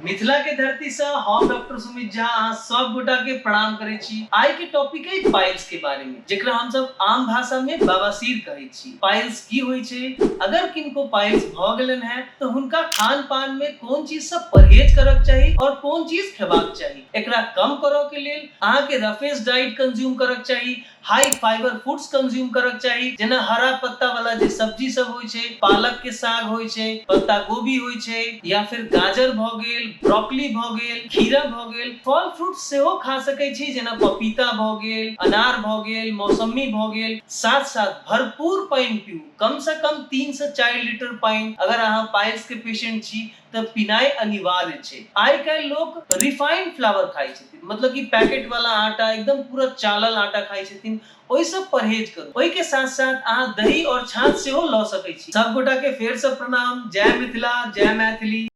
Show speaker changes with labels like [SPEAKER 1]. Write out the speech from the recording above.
[SPEAKER 1] मिथिला के धरती से हम डॉक्टर सुमित झा अहाँ सब गोटा के प्रणाम करै छी। आइ के टॉपिक है पाइल्स के बारे में, जेकरा हम सब आम भाषा में बवासीर कहै छी। पाइल्स की होइ छै, अगर किनको पाइल्स भ गेलन है तो हुनका खान पान में कोन चीज से परहेज करक चाही और कोन चीज खेबाक चाही। एकरा कम करऽ के लेल अहाँ के रफेज डाइट कंज्यूम करक चाही, हाई फाइबर फूड्स कंज्यूम करक चाही, जेना हरा पत्ता वाला जे सब्जी सब होइ छै, पालक के साग होइ छै, पत्ता गोभी होइ छै, या फिर गाजर भ गेल, ब्रोकली भ गेल, खीरा भ गेल। फल फ्रूट सेहो खा सकै छी, जेना पपीता भ गेल, अनार भ गेल, मौसमी भ गेल। साथ साथ भरपूर पानि पीऊ, कम से कम 3 से 4 लीटर पानि अगर अहाँ पाइल्स के पेशेंट छी तऽ पीनाइ अनिवार्य छै। आइ काल्हि लोक रिफाइंड फ्लावर खाइ छथिन, मतलब कि पैकेट वाला आटा, एकदम पूरा चालल आटा खाइ छथिन, ओहिसँ परहेज करू। ओहिके साथ साथ अहाँ दही और छाछ सेहो लऽ सकै छी। सब गोटा के फेर से प्रणाम, जय मिथिला, जय मैथिली।